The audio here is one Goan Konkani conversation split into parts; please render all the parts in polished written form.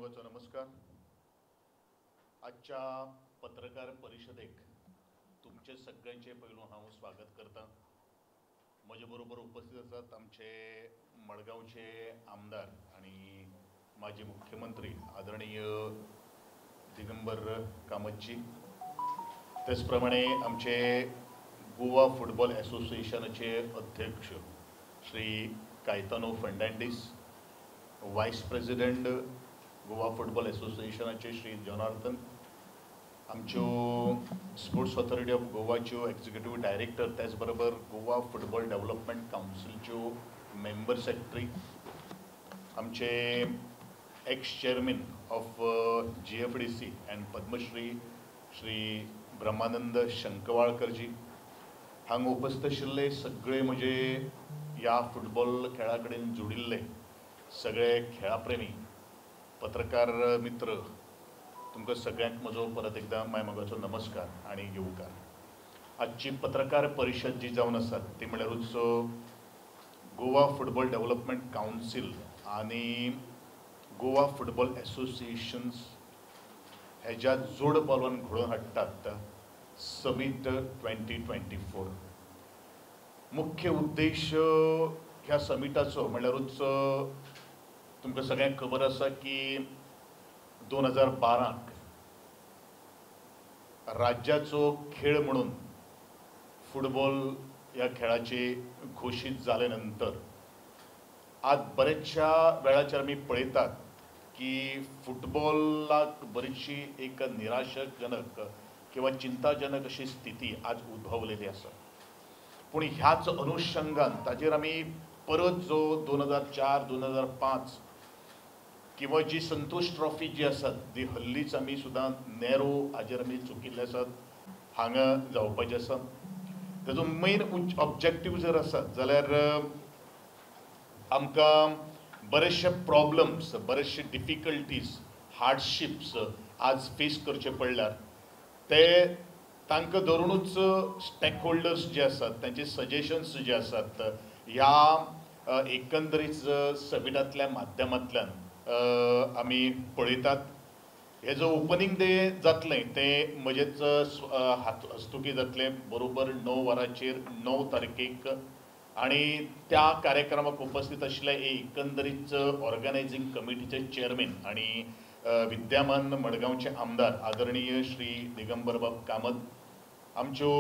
मोगाचो नमस्कार. आजच्या पत्रकार परिशदेक तुमचे सगळ्यांचे पयलू हांव स्वागत करता. म्हजे बरोबर उपस्थित आसात आमचे मडगांवचे आमदार आनी माजी मुख्यमंत्री आदरणीय दिगंबर कामतजी, त्याच प्रमाणे आमचे गोवा फुटबॉल असोसिएशनाचे अध्यक्ष Shri Caetano Fernandes, vice president Goa football असोसिएशनाचे Shri Janardan, आमच्यो स्पोर्ट्स ऑथॉरिटी ऑफ गोवाच्यो एक्झिक्युटीव डायरेक्टर, त्याच बरोबर गोवा फुटबॉल डेव्हलपमेंट कावन्सिलच्यो मेंबर सेक्रेटरी, आमचे ex chairman of GFDC and Padmashri Shri Brahmanand शंकवाळकरजी, हांगा उपस्थित आशिल्ले सगळे म्हजे ह्या फुटबॉल खेळा कडेन जोडिल्ले सगळे खेळाप्रेमी पत्रकार मित्र, तुमकां सगळ्यांक म्हजो परत एकदां मायमोगाचो नमस्कार आनी येवकार. आजची पत्रकार परिशद जी जावन आसा ती म्हणल्यारूच गोवा फुटबॉल डेव्हलपमेंट कावन्सील आनी गोवा फुटबॉल असोसिएशन्स हेज्या जोड पालवान घडोवन हाडटात समीट 2024. मुख्य उद्देश ह्या समिटाचो म्हणल्यारूच तुमकां सगळ्यांक खबर आसा की 2012 राज्याचो खेळ म्हणून फुटबॉल ह्या खेळाचे घोशीत जाले नंतर आज बरेचशा वेळाचेर आमी पळयतात की फुटबॉलाक बरीचशी एक निराशाजनक किंवा चिंताजनक अशी स्थिती आज उद्भवलेली आसा. पूण ह्याच अनुशंगान ताजेर आमी परत जो 2004 2005 किंवा जी संतोष ट्रॉफी जी आसात ती हल्लीच आमी सुद्दां नेरो हाजेर आमी चुकिल्ले आसात, हांगा जावपाचें आसा. ताजो मेन ऑब्जेक्टीव जर आसात जाल्यार आमकां बरेचशे प्रॉब्लम्स, बरेचशे डिफिकल्टीज, हार्डशिप्स आज फेस करचे पडल्यार ते तांकां धरुनूच स्टेक होल्डर्स जे आसात तांचे सजेशन्स जे आसात ह्या एकंदरीत समिटांतल्या माध्यमांतल्यान आमी पळयतात. हे जो ओपनींग डे जातलें तें म्हजेच हस्तुकी जातलें बरोबर 9 वरांचेर 9 तारखेक, आनी त्या कार्यक्रमाक उपस्थित आशिल्ले एकंदरीत ऑर्गनायझींग कमिटीचे चेअरमॅन आनी विद्यमान मडगांवचे आमदार आदरणीय श्री दिगंबरबाब कामत, आमच्यो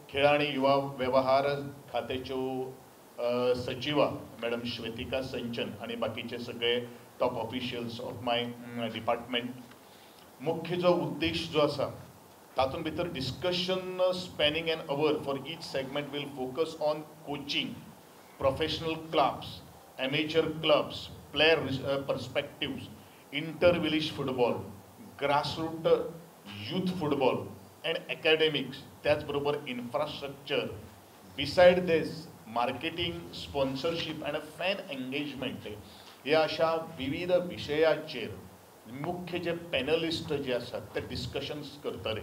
खेळ आनी युवा वेव्हार खात्याच्यो सचिवा मॅडम श्वेतिका संचन आनी बाकीचे सगळे top officials of my department. मुख्य जो उद्देश जो आसा तातूंत भितर discussion spanning an hour for each segment will focus on coaching, professional clubs, amateur clubs, player perspectives, inter village football, grassroot youth football and academics, त्याचबरोबर infrastructure, beside this marketing, sponsorship and fan engagement ह्या अशा विविध विशयाचेर मुख्य जे पॅनलिस्ट जे आसात ते डिस्कशन्स करतले.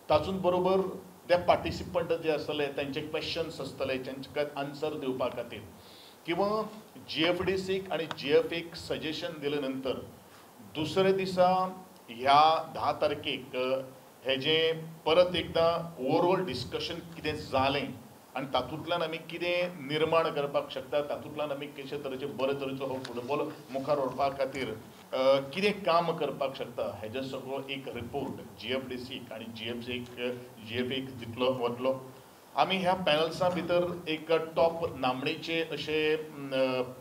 तातूंत बरोबर ते पार्टिसिपंट जे आसतले तांचे क्वेश्चन्स आसतले तांकां आन्सर दिवपा खातीर किंवा जीएफडीसीक आनी जीएफएक सजेशन दिले नंतर दुसरे दिसा ह्या 10 तारखेक हेजें परत एकदां ओवरऑल डिस्कशन कितें जालें आनी तातूंतल्यान आमी कितें निर्माण करपाक शकता, तातूंतल्यान आमी कशे तरेचे बरे तरेचो हो फुटबॉल मुखार व्हरपा खातीर कितें काम करपाक शकता हेजें सगळो एक रिपोर्ट जीएफडीसीक आनी जीएफसीक जीएफएक दितलो वतलो. आमी ह्या पॅनल्सां भितर एक टॉप नामणेचे अशे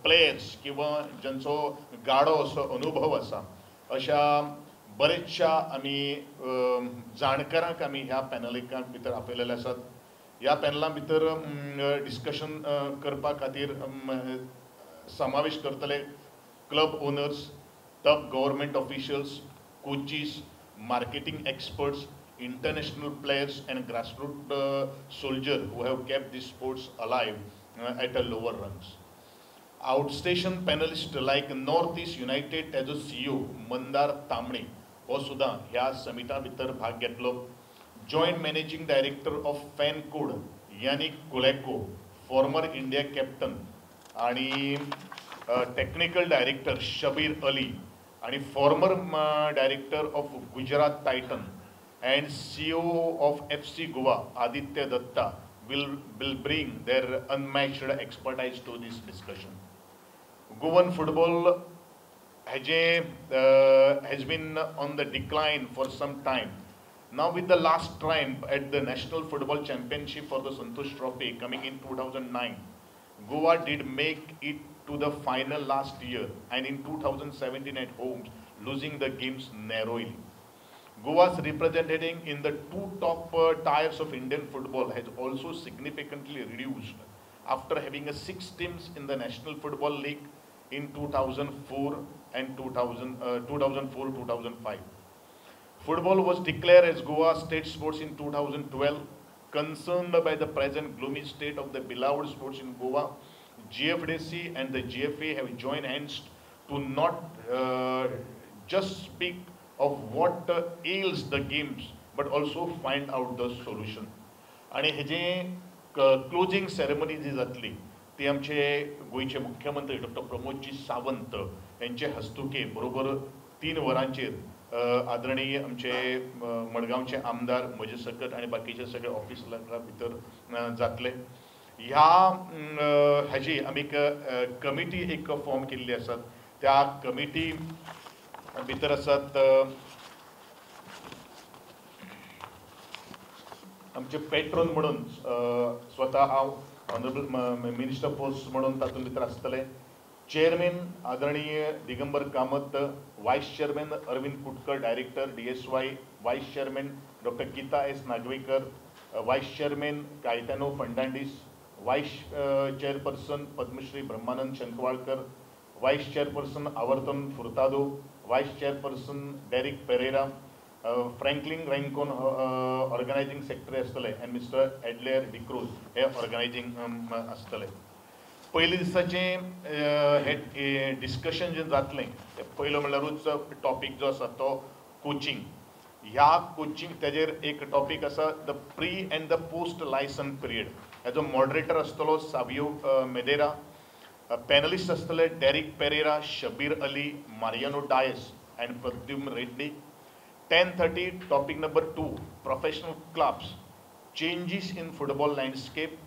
प्लेयर्स किंवा ज्यांचो गाडो असो अनुभव आसा अशा बरेचशा आमी जाणकारांक आमी ह्या पॅनलिकां भितर आपयलेले आसात. ह्या पॅनला भितर डिस्कशन करपा खातीर समावेश करतले club owners, top government officials, coaches, marketing experts, international players and grassroot soldier who have kept this sports alive at a lower rungs. Outstation panelist like North East United as a CEO Mandar Tamne हो सुद्दां ह्या समिटा भितर भाग घेतलो. Joint managing director of Fan Code Yannick Colaco, former India captain, आणि टेक्निकल डायरेक्टर शबीर अली आनी former director of Gujarat Titan and CEO of FC Goa Aditya Datta will bring their unmatched expertise to this discussion. Goan football has been on the decline for some time. Now with the last triumph at the National Football Championship for the Santosh Trophy coming in 2009, Goa did make it to the final last year and in 2017 at home, losing the games narrowly. Goa's representing in the two top tiers of Indian football has also significantly reduced after having a 6 teams in the National Football League in 2004 and 2004-2005. Football was declared as Goa state sports in 2012. Concerned by the present gloomy state of the beloved sports in Goa, GFDC and the GFA have joined hands to not just speak of what ails the games, but also find out the solution. आणि हे जे क्लोजिंग सेरेमनी जी जातली ती आमचे गोंयचे मुख्यमंत्री डॉक्टर प्रमोदजी सावंत यांचे हस्तुके बरोबर 3 वरांचेर आदरणीय आमचे मडगांवचे आमदार म्हजे सकट आनी बाकीचे सगळे ऑफिसरा भितर जातले. ह्या हाजी आमी एक कमिटी एक फॉर्म केल्ली आसात. त्या कमिटी भितर आसात आमचे पेट्रोन म्हणून स्वता हांव ऑनरेबल मिनिस्टर पोस्ट म्हणून तातूंत भितर आसतले. चेअरमॅन आदरणीय Digambar Kamat, vice chairman Arvind Kutkar, director DSY, vice chairman doctor Geeta S Nagvekar, vice chairman Caetano Fernandes, vice chairperson Padmashri Brahmanand Shankhwalkar, vice chairperson Averton Furtado, vice chairperson Derek Pereira, Franklin Rincon organising secretary आसतले आनी मिस्टर एडलेर डिक्रूज हे ऑर्गनायझींग आसतले. पयले दिसाचें हें डिस्कशन जें जातलें तें पयलो म्हणल्यारूच टॉपीक जो आसा तो कोचिंग. ह्या कोचिंग तेजेर एक टॉपीक आसा the pre and the post licence period. हेजो मॉडरेटर आसतलो सावियो मेदेरा, पॅनलिस्ट आसतले Derek Pereira, Shabbir Ali, Mariano Dias and Pradyum Reddy. 10:30 topic number 2 professional clubs, changes in football landscape,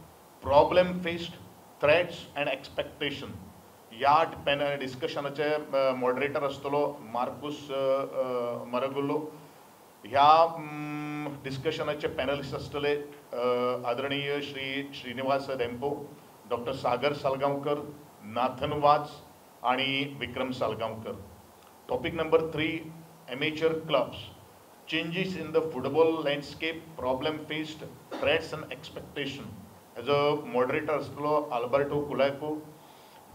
problem faced, threats and expectation. ह्या पॅनल डिस्कशनाचे मॉडरेटर आसतलो मार्कुस मरगुल्लो. ह्या डिस्कशनाचे पॅनलिस्ट आसतले आदरणीय श्री श्रीनिवास धेंपो, डॉक्टर सागर सालगांवकर, नाथन वाज आणि Vikram Salgaonkar. Topic number 3 amateur clubs, changes in the football landscape, problem faced, threats and expectation. As a moderator आसतलो आल्बर्टो कुलायको.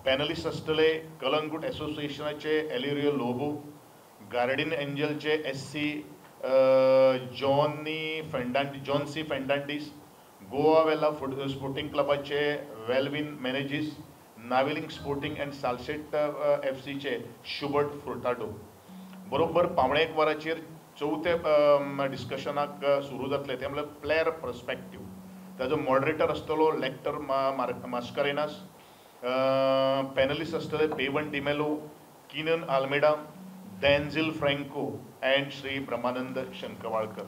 पॅनलिस्ट आसतले कलंगूट एसोसिएशनाचे एलिरियो लोबो, गार्डियन एंजलचे SC John C Fernandes, Goa Velha sporting क्लबाचे वेल्विन मेनेजीस, नावेलिंग स्पोर्टिंग अँड सालसेट एफसीचे शुबर्ट फुर्टाडो. बरोबर 12:45 वरांचेर चवथे डिस्कशनाक सुरू जातलें तें म्हणल्यार प्लेयर पर्सपेक्टीव. ताजो मॉडरेटर आसतलो लेक्टर मास्करेनास, पॅनलिस्ट आसतले Bevan D'Mello, Keenan Almeida, Denzil Franco and Shri Brahmanand Shankhwalkar.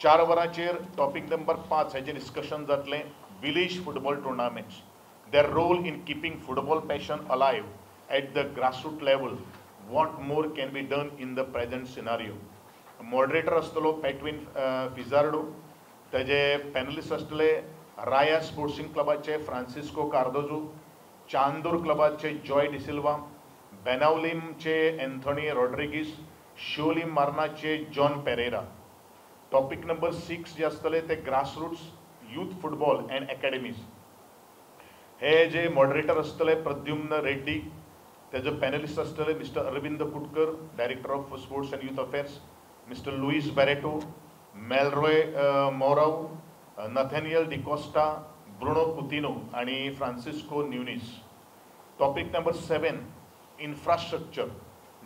4 वरांचेर टॉपीक नंबर 5 हेजें डिस्कशन जातलें village football tournaments, their role in keeping football passion alive at the grassroot level, what more can be done in the present scenario. Moderator आसतलो पेटविन फिजार्डो. तेजे पॅनलिस्ट आसतले राया स्पोर्ट्सिंग क्लबाचे फ्रांसिस्को कार्दोजो, चांदूर क्लबाचे जॉय डिसिल्वा, बेनावलीमचे एन्थोनी रॉड्रिगीस, शिवोलीम मार्नाचे जॉन पेरेरा. टॉपीक नंबर 6 जे आसतले ते grassroots youth football and academies. हे जे मॉडरेटर आसतले प्रद्युम्न रेड्डी. तेजो पॅनलिस्ट आसतले mister Arvind Kutkar, director of sports and youth affairs, mister Luis Barreto, Melroy Mourao, Nathaniel D'Costa, Bruno Coutinho आनी Francisco Nunes. Topic number 7 infrastructure,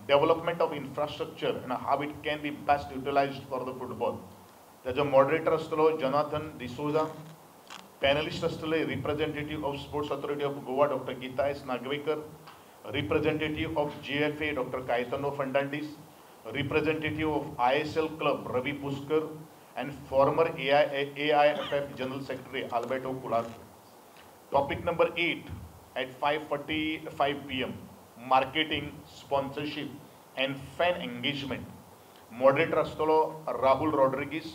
development of infrastructure and how it can be best utilised for the football. तेजो मॉडरेटर आसतलो जोनाथन डिसोजा. पॅनलिस्ट आसतले representative of sports authority of Goa doctor Geeta S Nagvekar, Representative of GFA Doctor Caetano Fernandes, representative of ISL club Ravi Puskar and former AIFF General Secretary Alberto Culasso. Topic number 8 at 5:45 PM, marketing, sponsorship and fan engagement. Moderator आसतलो राहुल रॉड्रिगीस,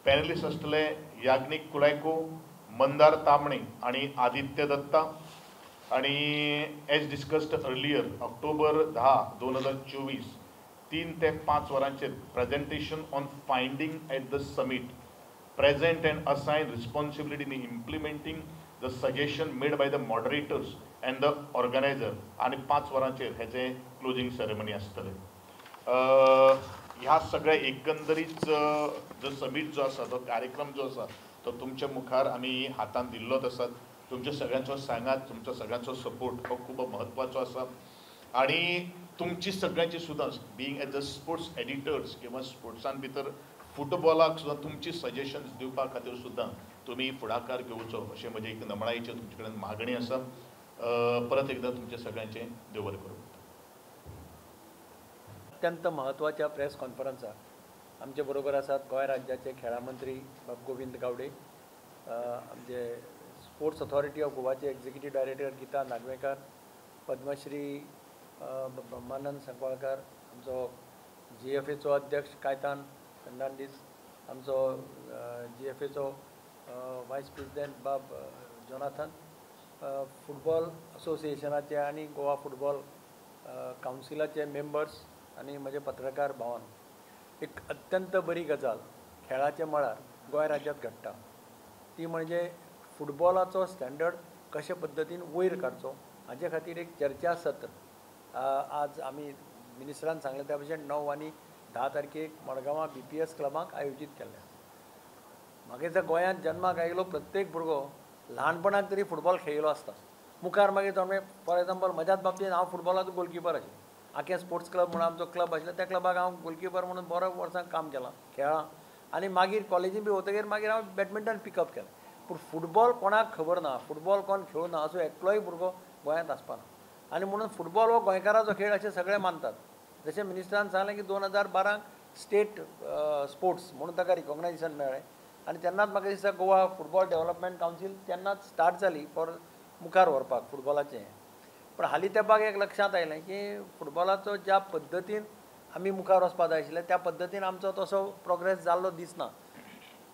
पॅनलिस्ट आसतले याज्ञिक कुलायको, मंदार तामणे आनी आदित्य दत्ता. आणि एज डिस्कस्ड अर्लियर, ऑक्टोबर 10, 2024, 3 ते 5 वरांचेर presentation on finding at the summit, present and assign responsibility in implementing the suggestion made by the moderators and the organizer. आनी 5 वरांचेर हेजें क्लोजींग सेरेमनी आसतलें. ह्या सगळ्या एकंदरीत जो समीट जो आसा, तो कार्यक्रम जो आसा, तो तुमच्या मुखार आमी हातान दिल्लोच आसात. तुमच्या सगळ्यांचो सांगात, तुमच्या सगळ्यांचो सपोर्ट हो खूब म्हत्वाचो आसा. आनी तुमची सगळ्यांची सुद्दां being as a sports editors किंवा स्पोर्ट्सान भितर फुटबॉलाक सुद्दां तुमची सजेशन्स दिवपा खातीर सुद्दां तुमी फुडाकार घेवचो अशें म्हजें एक नमळायेचें तुमचे कडेन मागणी आसा. परत एकदां तुमच्या सगळ्यांचें देव बरें करूं. अत्यंत म्हत्वाच्या प्रेस कॉन्फरन्साक आमचे बरोबर आसात गोंय राज्याचे खेळां मंत्री बाब गोविंद गावडे, आमचे स्पोर्ट्स ऑथॉरिटी ऑफ गोवाचे एक्झिक्युटीव डायरेक्टर गीता नागवेंकार, पद्मश्री ब्रह्मानंद सांकवाळकार, आमचो जीएफएचो अध्यक्ष कायतान फर्नांडीस, आमचो जीएफएचो वायस प्रेसिडेंट बाब जोनाथन, फुटबॉल असोसिएशनाचे आनी गोवा फुटबॉल कावन्सिलाचे मेंबर्स आनी म्हजे पत्रकार भावान, एक अत्यंत बरी गजाल खेळाच्या मळार गोंय राज्यांत घडटा ती म्हणजे फुटबॉलाचो स्टँडर्ड कशे पद्दतीन वयर काडचो हाजे खातीर एक चर्चा सत्र आज आमी मिनिस्टरान सांगलें त्या भशेन 9 आनी 10 तारखेक मडगांवां BPS क्लबाक आयोजीत केल्लें. म्हाका दिसता गोंयांत जन्माक आयिल्लो प्रत्येक भुरगो ल्हानपणाक तरी फुटबॉल खेळिल्लो आसता. मुखार मागीर तो फॉर एग्जाम्पल म्हज्याच बाबतींत हांव फुटबॉलाचो गोलकिपर आशिल्लो. आकें स्पोर्ट्स क्लब म्हणून आमचो क्लब आशिल्लो, त्या क्लबाक हांव गोलकिपर म्हणून बरो वर्सां काम केलां, खेळ्ळां. आनी मागीर कॉलेजीन बी वतकीर मागीर हांव बॅडमिंटन पिकअप केलें. पूण फुटबॉल कोणाक खबर ना, फुटबॉल कोण खेळूं ना असो एकलोय भुरगो गोंयांत आसपाना. आनी म्हणून फुटबॉल हो गोंयकाराचो खेळ अशें सगळे मानतात. जशें मिनिस्टरान सांगलें की 2012 स्टेट स्पोर्ट्स म्हणून ताका रिकॉग्नायजेशन मेळ्ळें आनी तेन्नाच म्हाका दिसता गोवा फुटबॉल डेव्हलपमेंट कावन्सील तेन्नाच स्टार्ट जाली फॉर मुखार व्हरपाक फुटबॉलाचें. पण हालीं तेंपाक एक लक्षांत आयलें की फुटबॉलाचो ज्या पद्दतीन आमी मुखार वचपाक जाय आशिल्लें त्या पद्दतीन आमचो तसो प्रोग्रेस जाल्लो दिसना.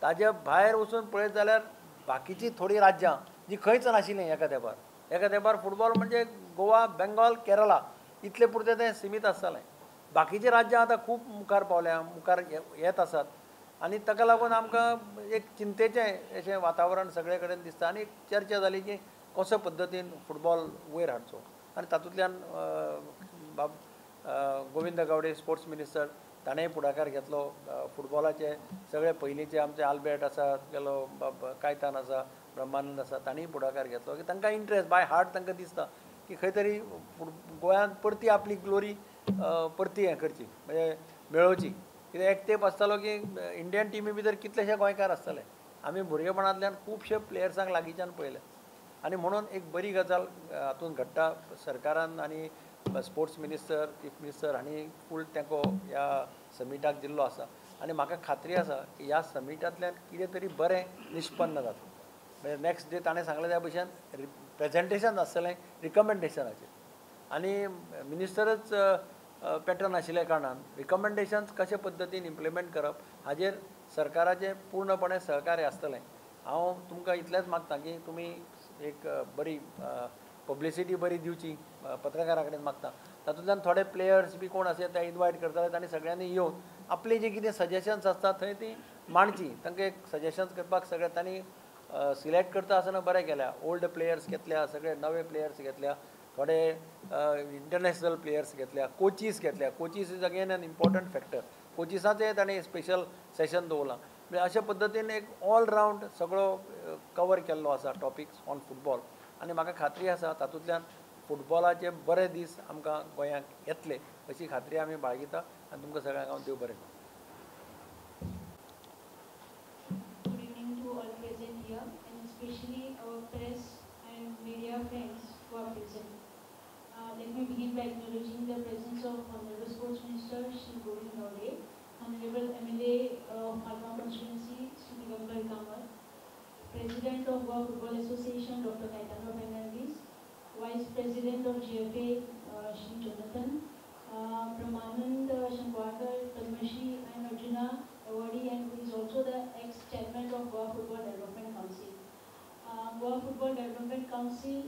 ताजे भायर वचून पळयत जाल्यार बाकीची थोडीं राज्यां जीं खंयच नाशिल्लीं एका तेंपार, एका तेंपार फुटबॉल म्हणजे गोवा, बेंगॉल, केरला इतले पुरतें तें सिमीत आसतालें. बाकीचीं राज्यां आतां खूब मुखार पावल्या, मुखार येत आसात आनी ताका लागून आमकां एक चिंतेचें अशें वातावरण सगळे कडेन दिसता. आनी एक चर्चा जाली की कसो पद्दतीन फुटबॉल वयर हाडचो आनी तातूंतल्यान बाब गोविंद गावडे स्पोर्ट्स मिनिस्टर ताणेंय फुडाकार घेतलो. फुटबॉलाचे सगळे पयलींचे आमचे आल्बेट आसा, गेलो बाब कायतान आसा, ब्रह्मानंद आसा, तांणीय फुडाकार घेतलो की तांकां इंट्रस्ट बाय हार्ट तांकां दिसता की खंय तरी गोंयांत परती आपली ग्लोरी परती हें करची, म्हणजे मेळोवची. कित्याक एक तेंप आसतालो की इंडियन टिमी भितर कितलेशे गोंयकार आसताले. आमी भुरगेपणांतल्यान खुबशे प्लेयर्सांक लागींच्यान पळयले आनी म्हणून एक बरी गजाल हातूंत घडटा. सरकारान आनी स्पोर्ट्स मिनिस्टर, चीफ मिनिस्टर हांणी फूल तेंको ह्या समिटाक दिल्लो आसा आनी म्हाका खात्री आसा की ह्या समिटांतल्यान कितें तरी बरें निश्पन्न जातलें. म्हणजे नेक्स्ट डे ताणें सांगलें त्या भशेन प्रेजेंटेशन आसतलें रिकमेंडेशनाचेर आनी मिनिस्टरच पॅटर्न आशिल्ल्या कारणान रिकमेंडेशन्स कशे पद्दतीन इम्प्लिमेंट करप हाजेर सरकाराचें पूर्णपणे सहकार्य आसतलें. हांव तुमकां इतलेंच मागता की तुमी एक बरी पब्लिसिटी बरी दिवची, पत्रकारां कडेन मागता. तातूंतल्यान थोडे प्लेयर्स बी कोण आसा ते इनवायट करताले, तांणी सगळ्यांनी येवन आपली जी कितें सजेशन्स आसता थंय ती मांडची. तांकां एक सजेशन्स करपाक सगळे तांणी सिलेक्ट करता आसतना बरें केल्या. ओल्ड प्लेयर्स घेतल्या, सगळे नवे प्लेयर्स घेतल्या, थोडे इंटरनॅशनल प्लेयर्स घेतल्या, कोचीस घेतल्या. Coaches is again an important factor. कोचिसाचें ताणें स्पेशल सेशन दवरलां. म्हणजे अशे पद्दतीन एक ऑल रावंड सगळो कवर केल्लो आसा टॉपिक्स ऑन फुटबॉल आनी म्हाका खात्री आसा तातूंतल्यान फुटबॉलाचे बरे दीस आमकां गोंयांक येतले अशी खात्री आमी बाळगिता आनी तुमकां सगळ्यांक हांव देव बरें करूं. Good evening to all present here and especially our press and media friends who are present. Let me begin by acknowledging the presence of Honorable Sports Minister Shri Govind Gaude, Honorable MLA of Margao Constituency Shri Digambar Kamat, President of Goa Football Association Dr. Caetano Fernandes, Vice President of GFA Shri Jonathan, Brahmanand Shankwalkar, Padma Shri and Arjuna awardee, and who is also the ex-chairman of Goa Football Development Council. Goa Football Development Council,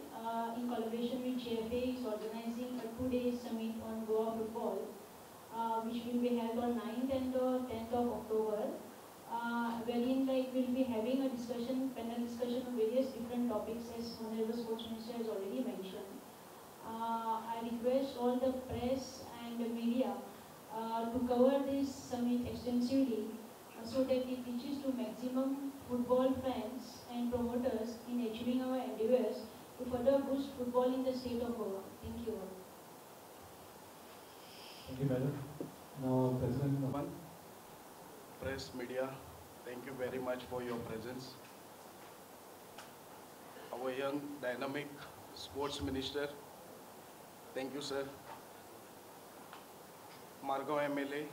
in collaboration with GFA, is organizing a 2-day summit on Goa football, which will be held on 9th and 10th of October, wherein we'll be having a discussion, panel discussion on various different topics, as Honorable Sports Minister has already mentioned. I request all the press and the media to cover this summit extensively, so that it reaches to maximum football fans and promoters in achieving our endeavors to further boost football in the state of Goa. Thank you all. Thank you, madam. Now, President. Press, media, thank you very much for your presence. Our young, dynamic sports minister, thank you, sir. Margao MLA,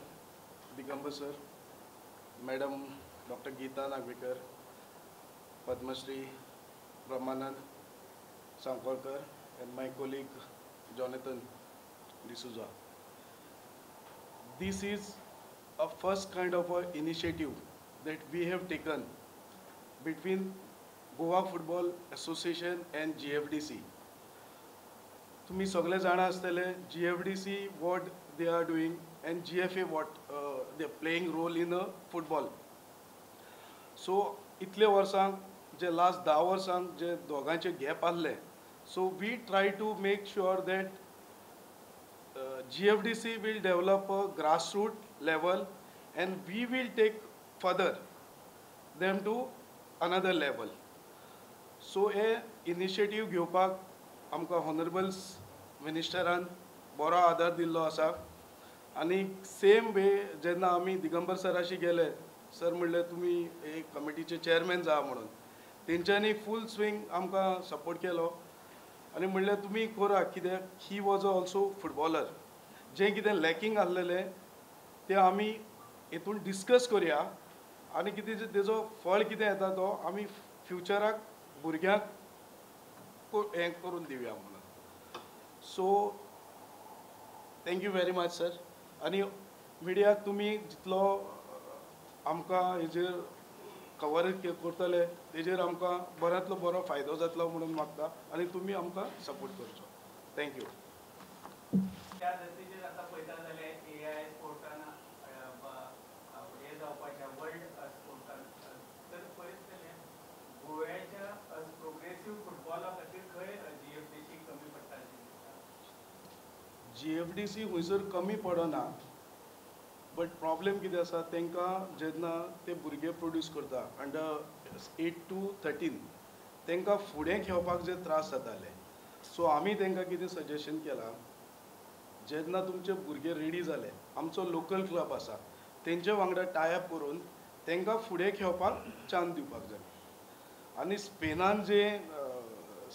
Digambar sir, Madam Dr. Geeta Nagvekar, Padma Shri Brahmanand Sankwalkar, and my colleague Jonathan D'Souza. This is a first kind of a initiative that we have taken between Goa Football Association and GFDC. तुम्ही सगळे जाणा आसतले GFDC what they are doing and GFA what they are playing role in a football. So इतले वर्सांक जे लास्ट 10 वर्सांक जे दोगांचे गॅप आहले, so we try to make sure that GFDC will develop a grassroot level and we will take further them to another level. So hey initiative घेवपाक आमकां हॉनरेबल मिनिस्टरान बरो आदार दिल्लो आसा. आनी सेम वे जेन्ना आमी दिगंबर सराशी गेले, सर म्हणलें तुमी एक कमिटीचे चेअरमॅन जा म्हणून, तेंच्यांनी फूल स्विंग आमकां सपोर्ट केलो आनी म्हणलें तुमी करा, कित्याक he was also footballer. जें कितें लॅकींग आसलेलें तें आमी हितून डिस्कस करया आनी कितें तेजो फळ कितें येता तो आमी फ्युचराक भुरग्यांक हें करून दिवया म्हणून. So thank you very much sir. आनी मिडियाक तुमी जितलो आमकां हेजेर कवर करतले तेजेर आमकां बऱ्यांतलो बरो फायदो जातलो म्हणून मागता आनी तुमी आमकां सपोर्ट करचो. Thank you. त्या धर्तीचेर आतां पळयता जाल्यार एआय स्पोर्टान हें जावपाचें, वर्ल्ड स्पोर्टान, तर पळयत जाल्यार गोव्याच्या प्रोग्रेसीव फुटबॉला खातीर खंय जीएफडीसी कमी पडटा अशें दिसता? जीएफडीसी खंयसर कमी पडना, बट प्रॉब्लेम कितें आसा, तांकां जेन्ना ते भुरगे प्रोड्यूस करता अंडर 8 to 13, तांकां फुडें खेळपाक जे त्रास जाताले. सो आमी तांकां कितें सजेशन केलां, जेन्ना तुमचे भुरगे रेडी जाले, आमचो लोकल क्लब आसा तेंचे वांगडा टायप करून तांकां फुडें खेळपाक चान्स दिवपाक जाय. आनी स्पेनान जे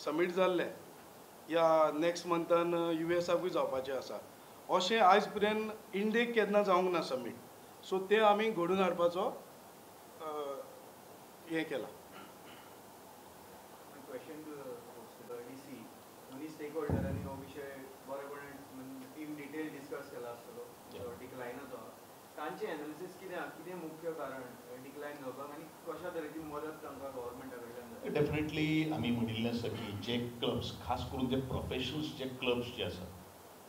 समीट जाल्लें या नेक्स्ट मंथान युएसाकूय जावपाचें आसा, अशें आयज पर्यंत इंडियेक केन्ना जावंक ना समीट. सो तें आमी घडून हाडपाचो हें केलां. क्वेश्चन टू डीसी, दोनी स्टेक होल्डरांनी हो विशय बरेपणान इन डिटेल डिस्कस केला आसतलो डिक्लायनाचो. तांचें एनालिसीस कितें, कितें मुख्य कारण डिक्लायन जावपाक आनी कशा तरेची मदत तांकां गव्हर्मेंटा कडल्यान जाय? डेफिनेटली आमी म्हणिल्लें आसा की जे क्लब्स, खास करून जे प्रोफेशनल्स जे क्लब्स जे आसात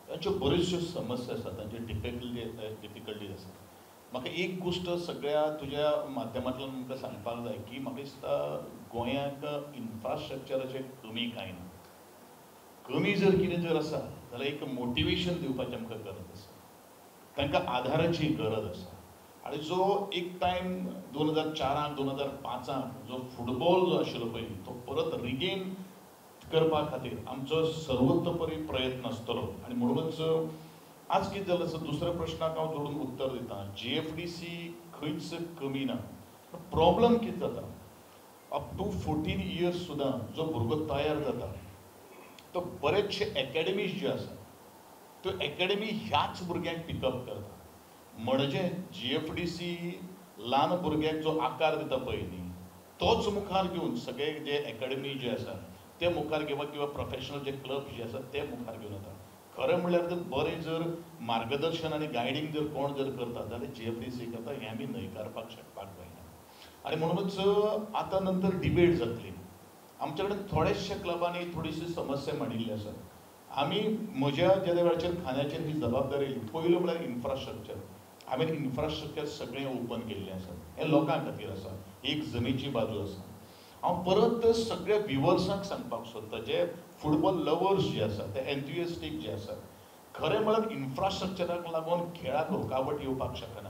तांच्यो बऱ्योचश्यो समस्या आसात, तांच्यो डिफिकल्टीज आसात. म्हाका एक गोश्ट सगळ्या तुज्या माध्यमांतल्यान म्हाका सांगपाक जाय की म्हाका दिसता गोंयांत इन्फ्रास्ट्रक्चराचें कमी कांय ना. कमी जर कितें जर आसा जाल्यार एक मोटिवेशन दिवपाचें आमकां गरज आसा, तांकां आधाराची गरज आसा. आनी जो एक टायम 2004 2005 जो फुटबॉल जो आशिल्लो पळय तो परत रिगेन करपा खातीर आमचो सर्वतोपरी प्रयत्न आसतलो. आनी म्हणूनच आज कितें जालें आसा, दुसऱ्या प्रश्नाक हांव जोडून उत्तर दिता. जीएफडीसी खंयच कमी ना. प्रॉब्लम कितें जाता, अप टू 14 इयर्स सुद्दां जो भुरगो तयार जाता तो बरेचशे एकेडमीज ज्यो आसात त्यो एकेडमी ह्याच भुरग्यांक पिकअप करता. म्हणजे GFDC ल्हान भुरग्यांक जो आकार दिता पळय न्ही तोच मुखार घेवन सगळे जे एकेडमी जे आसा ते मुखार घेवन किंवा प्रोफेशनल जे क्लब जे आसा ते मुखार घेवन येता. खरें म्हणल्यार जर बरें जर मार्गदर्शन आनी गायडींग जर कोण जर करता जाल्यार GFDC करता हें आमी न्हयकारपाक शकपाक जायना. आनी म्हणूनच आतां नंतर डिबेट जातली. आमच्या कडेन थोडेशे क्लबांनी थोडीशी समस्या मांडिल्ली आसा. आमी म्हज्या ज्या वेळाचेर खांद्याचेर ही जबाबदारी येयली पयलो म्हळ्यार इन्फ्रास्ट्रक्चर. हांवें इन्फ्रास्ट्रक्चर सगळें ओपन केल्लें आसा, हें लोकां खातीर आसा, एक जमीची बाजू आसा. हांव परत सगळ्या व्युवर्सांक सांगपाक सोदतां जे फुटबॉल लवर्स जे आसा ते एन्थुजियास्टीक जे आसा, खरें म्हळ्यार इन्फ्रास्ट्रक्चराक लागून खेळाक रुकावट येवपाक शकना.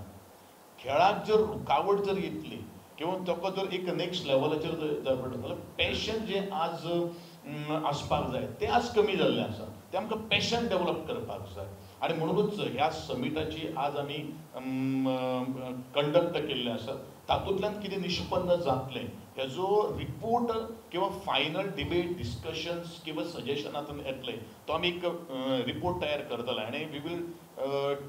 खेळाक जर रुकावट जर येतली किंवा ताका जर एक नेक्स्ट लेवलाचेर जर पडटा जाल्यार पॅशन जें आज आसपाक जाय तें आज कमी जाल्लें आसा. तें आमकां पॅशन डेवलप करपाक जाय. आनी म्हणूनच ह्या समिटाची आज आमी कंडक्ट केल्लें आसा. तातूंतल्यान कितें निष्पन्न जातलें हेजो रिपोर्ट किंवा फायनल डिबेट डिस्कशन्स किंवा सजेशनातून येतलें तो आमी एक रिपोर्ट तयार करतले आनी we will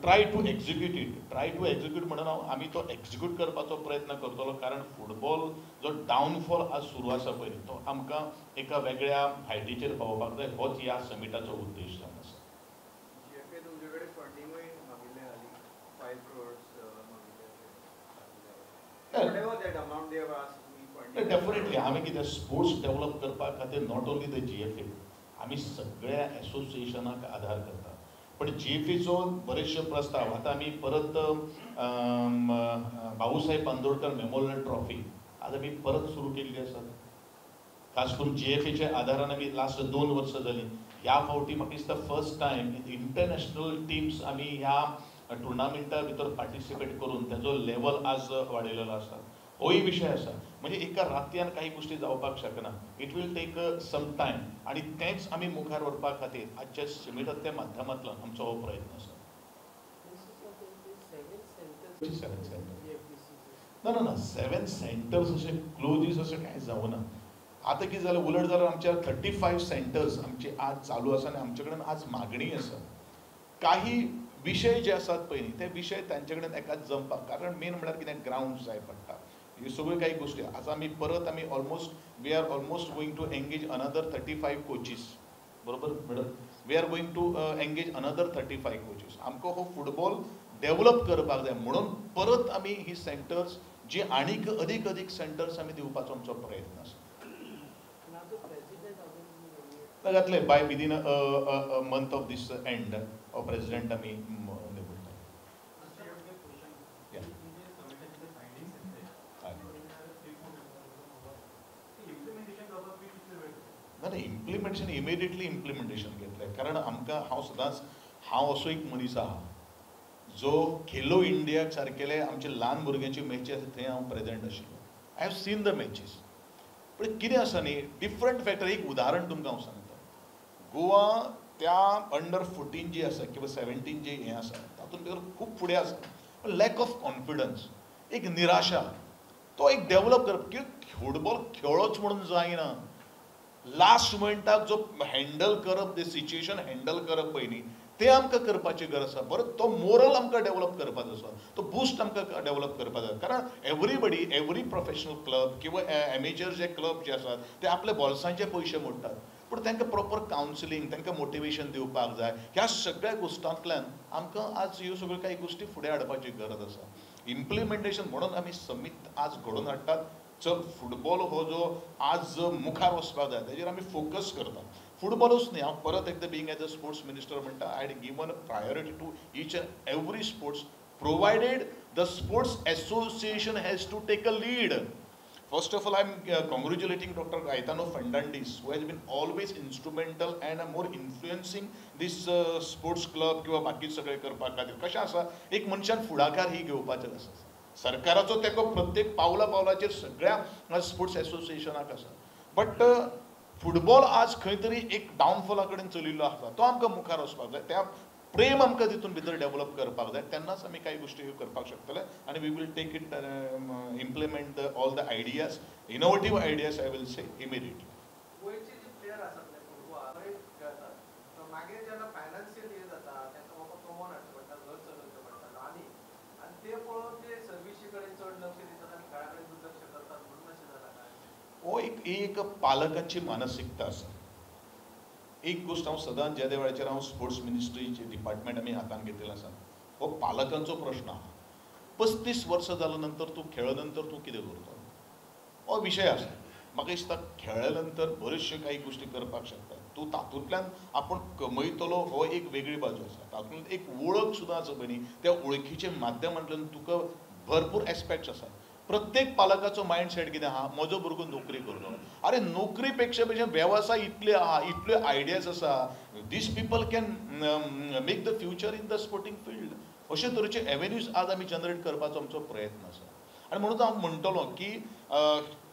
try to execute it. Try to execute म्हणून हांव आमी तो एक्झिक्यूट करपाचो प्रयत्न करतलो. कारण फुटबॉल जो डावनफॉल आज सुरू आसा पळय तो आमकां एका वेगळ्या हायटीचेर पावोवपाक जाय, होच ह्या समिटाचो उद्देश जावन आसा. डेफिनेटली आमी कितें स्पोर्ट्स डेवलप करपा खातीर not only the GFA आमी सगळ्या एसोसिएशनाक आदार करता. पण GFAचो बरेचशे प्रस्ताव आतां आमी परत भाऊसाहेब बांदोडकर मेमोरियल ट्रॉफी आज आमी परत सुरू केल्ली आसा. खास करून GFAच्या आदारान आमी लास्ट 2 वर्सां जालीं. ह्या फावटी म्हाका दिसता फर्स्ट टायम इंटरनॅशनल टिम्स आमी ह्या टुर्नामेंटा भितर पार्टिसिपेट करून ताजो लेवल आज वाडयलेलो आसा. होय विशय आसा. म्हणजे एका रातयान काही गोश्टी जावपाक शकना, it will take some time. आनी तेंच आमी मुखार व्हरपा खातीर आजच्या समिटाच्या माध्यमांतल्यान आमचो हो प्रयत्न आसा. 7 सेंटर्स ना ना ना 7 सेंटर्स अशें क्लोजीस अशें कांय जावना. आतां कितें जालें उलट जाल्यार आमच्या 35 सेंटर्स आमचे आज चालू आसा आनी आमचे कडेन आज मागणी आसा. काही विशय जे आसात पळय न्ही ते विशय तांचे कडेन एकाच जमपाक, कारण मेन म्हळ्यार कितें ग्रावंड जाय पडटा, ह्यो सगळ्यो काही गोश्टी. आतां आमी परत आमी almost we are almost going to engage another 35 coaches. बरोबर madam, we are going to engage another 35 coaches. आमकां हो फुटबॉल डेवलप करपाक जाय म्हणून परत आमी ही सेंटर्स जी आनीक अदीक अदीक सेंटर्स आमी दिवपाचो आमचो प्रयत्न आसा. जातले by within a month of this end of president आमी निवडटा. ना इम्प्लिमेंटेशन इमिडिएटली इम्प्लिमेंटेशन घेतलें. कारण आमकां हांव सदांच हांव असो एक मनीस आहा जो खेलो इंडियाक सारकेले आमचे ल्हान भुरग्यांची मॅची आसा थंय हांव प्रेजेंट आशिल्लो. I have seen the matches. पण कितें आसा न्ही डिफरंट फॅक्टर. एक उदाहरण तुमकां हांव सांगता, गोवा त्या अंडर 14 जी आसा किंवा 17 जी हें आसा तातूंत भितर खूब फुडें आसा, पण लॅक ऑफ कॉन्फिडन्स, एक निराशा, तो एक डेवलप करप की फुटबॉल खेळोच म्हणून जायना. लास्ट मोमेंटाक जो हँडल करप, ते सिच्युएशन हँडल करप पळय न्ही तें आमकां करपाची गरज आसा. बरें, तो मोरल आमकां डेवलप करपाचो आसा, तो बुस्ट आमकां डेवलप करपाचो आसा. कारण एवरीबडी एवरी प्रोफेशनल क्लब किंवा एमेजर जे क्लब जे आसात ते आपल्या बोल्सांचे पयशे मोडटात, पूण तांकां प्रॉपर कावन्सिलींग, तांकां मोटिवेशन दिवपाक जाय. ह्या सगळ्या गोश्टांतल्यान आमकां आज ह्यो सगळ्यो कांय गोश्टी फुडें हाडपाची गरज आसा. इम्प्लिमेंटेशन म्हणून आमी समीत आज घडोवन हाडटात. चल फुटबॉल हो जो आज मुखार वचपाक जाय तेजेर आमी फोकस करता. फुटबॉलूच न्ही, हांव परत एकदां being as a sports minister म्हणटा, I had given priority to each and every sports provided the sports association has to take a lead. First of all, I am congratulating Dr. Gaetano Fernandes, who has been always instrumental and more influencing this sports club किंवा बाकी सगळे करपा खातीर. कशें आसा, एक मनशान फुडाकार ही घेवपाचें आसा. सरकाराचो तेंको प्रत्येक पावला पावलाचेर सगळ्या स्पोर्ट्स एसोसिएशनाक आसा. बट फुटबॉल आज खंय तरी एक डावनफॉला कडेन चलिल्लो आसा, तो आमकां मुखार वचपाक जाय. त्या प्रेम आमकां तितून भितर डेवलप करपाक जाय, तेन्नाच आमी कांय गोश्टी ह्यो करपाक शकतले. आनी we will take it, implement the all the ideas, innovative ideas I will say immediately. गोंयचे जे प्लेयर आसात फुटबॉल हो एक एक पालकांची मानसिकता आसा. एक गोश्ट हांव सदांच ज्या वेळाचेर हांव स्पोर्ट्स मिनिस्ट्रीचे डिपार्टमेंट आमी हातान घेतिल्लें आसा, हो पालकांचो प्रश्न आहा. 35 वर्सां जाल्या नंतर तूं खेळ्ळे नंतर तूं कितें करतलो हो विशय आसा. म्हाका दिसता खेळ्ळे नंतर बऱ्योचश्यो काही गोश्टी करपाक शकता तूं, तातूंतल्यान आपूण कमयतलो हो एक वेगळी बाजू आसा. तातूंत एक वळख सुद्दां आसा पळय न्ही, त्या वळखीच्या माध्यमांतल्यान तुका भरपूर एस्पेक्ट्स आसात. प्रत्येक पालकाचो मायंडसेट कितें आहा, म्हजो भुरगो नोकरी करतलो. अरे नोकरी पेक्षा पेक्षा वेवसाय इतले आहा, इतल्यो आयडियाज आसा. These people can make the future in the sporting field. अशे तरेचे एवेन्यूज आज आमी जनरेट करपाचो आमचो प्रयत्न आसा. आनी म्हणून हांव म्हणटलो की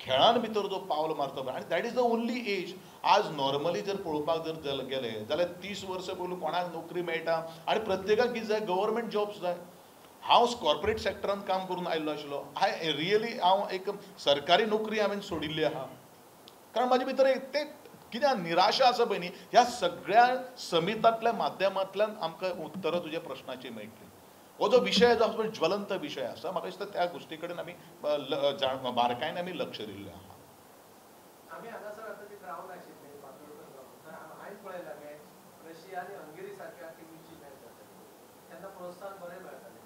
खेळान भितर जो पावल मारता पळय, आनी that is the only age. आज नॉर्मली जर पळोवपाक जर गेले जाल्यार 30 वर्सां पयलू कोणाक नोकरी मेळटा आनी प्रत्येकाक कितें जाय, गव्हर्मेंट जॉब्स जाय. हांव कॉर्पोरेट सेक्टरान काम करून आयिल्लो आशिल्लो. I really हांव एक सरकारी नोकरी हांवें सोडिल्ली आहा, कारण म्हाजे भितर एक तें कित्याक निराशा आसा पळय न्ही. ह्या सगळ्या समितांतल्या माध्यमांतल्यान आमकां उत्तरां तुज्या प्रश्नाची मेळटली. हो जो विशय जो आसा ज्वलंत विशय आसा, म्हाका दिसता त्या गोश्टी कडेन आमी बारकायेन आमी लक्ष दिल्लें आहा. आमी हांगासर आतां ती ग्रावंड आशिल्ली बांदोडकर ग्रावंड, हांवें पळयला मॅच रशिया आनी हंगेरी सारक्या टिमीची मॅच जाताली तेन्ना प्रोत्साहन बरें मेळटालें.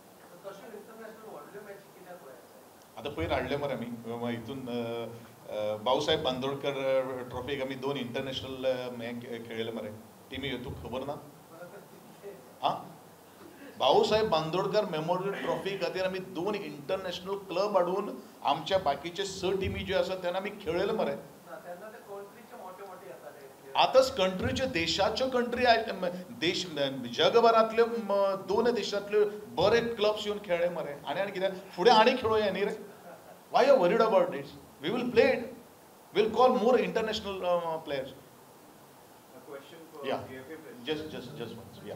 तश्यो इंटरनॅशनल व्हडल्यो मॅची कित्याक पळयता? आतां पयर हाडले मरे आमी हितून भाऊसाहेब बांदोडकर ट्रॉफीक आमी 2 इंटरनॅशनल हें खेळयले मरे टिमी, तुका खबर ना? आं, भाऊसाहेब बांदोडकर मेमोरियल ट्रॉफी खातीर आमी 2 इंटरनॅशनल क्लब हाडून आमच्या बाकीचे 6 टिमी ज्यो आसा तेन्ना आमी खेळयले मरे. आतांच कंट्रीच्यो देशाच्यो कंट्री देश जगभरांतल्यो 2 देशांतल्यो बरे क्लब्स येवन खेळ्ळे मरे. आनी आनी कितें फुडें आनी खेळोया न्ही रे. Why you worried about this? We will play it, will call more international players. Yeah, just just just once. Yeah,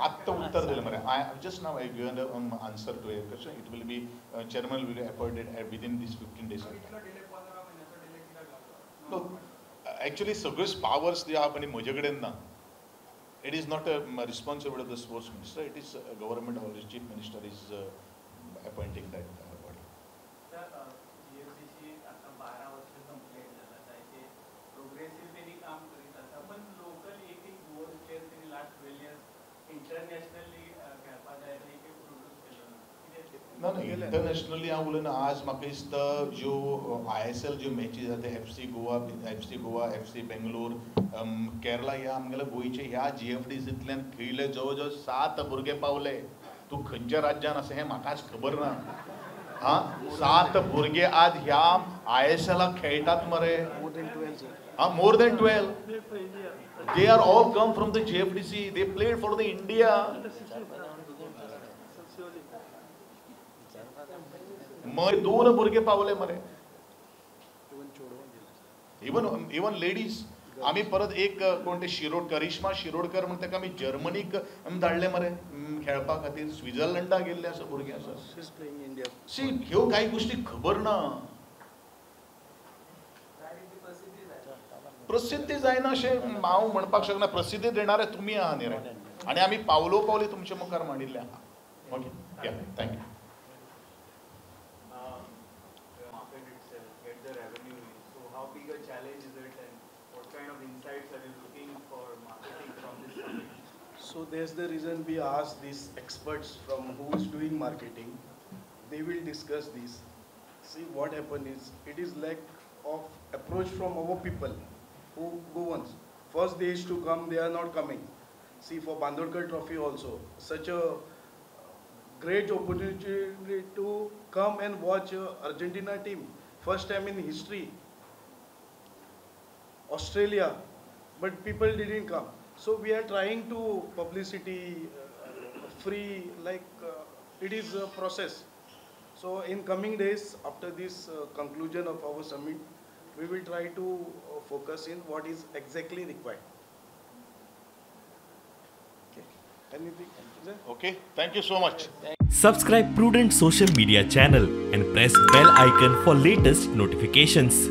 आत्ता उत्तर दिलें मरे. I just now I given the answer to your question. It will be chairman will be appointed within this 15 days. No, actually सगळ्योच powers ज्यो आहा पळय म्हजे कडेन ना. It is not a responsibility of the sports minister, it is government or chief minister is appointing that body. GFDC आतां 12 वर्सां कंप्लीट जाला, जायते प्रोग्रेसीव तेणी काम करीत आसा, पण लोकल एक एक गोवन प्लेयर तेणी लास्ट 12 इयर्स इंटरनॅशनली खेळपाक जाय एक एक प्रोड्यूस केलो ना. ना इंटरनॅशनली हांव उलयना. आज म्हाका दिसता ज्यो ISL ज्यो मॅची जाता, FC Goa, FC Bangalore, Kerala, ह्या आमगेल्या गोंयचे ह्या जीएफडीसींतल्यान खेळिल्ले जवळ जवळ 7 भुरगे पावले. तूं खंयच्या राज्यान आसा हें म्हाकाच खबर ना. आं, 7 भुरगे आज ह्या ISLाक खेळटात मरे. आं, more than 12. They are all come from the GFDC. They played for the India. मग 2 भुरगे पावले मरे. इवन लेडीज आमी परत एक कोण ते शिरोडकर, करिश्मा शिरोडकर म्हण ताका आमी जर्मनीक धाडले मरे खेळपा खातीर. स्वित्झर्लंडाक गेल्ले आसा भुरगे आसा. सी, ह्यो कांय गोश्टी खबर ना. प्रसिद्धी जायना अशें हांव म्हणपाक शकना. प्रसिद्धी देणारे तुमी आहा न्ही रे, आनी आमी पावलो पावली तुमचे मुखार मांडिल्लें आहा. Okay, yeah, thank you. So there's the reason we ask these experts from who is doing marketing. They will discuss this. See what happen is, it is lack of approach from our people who go once. First they used to come, they are not coming. See, for Bandodkar Trophy also, such a great opportunity to come and watch Argentina team, first time in history. Australia, but people didn't come. So we are trying to publicity free, like it is a process. So in coming days, after this conclusion of our summit, we will try to focus in what is exactly required. Okay. Anything? Okay, thank you so much. Subscribe Prudent Social Media channel and press bell icon for latest notifications.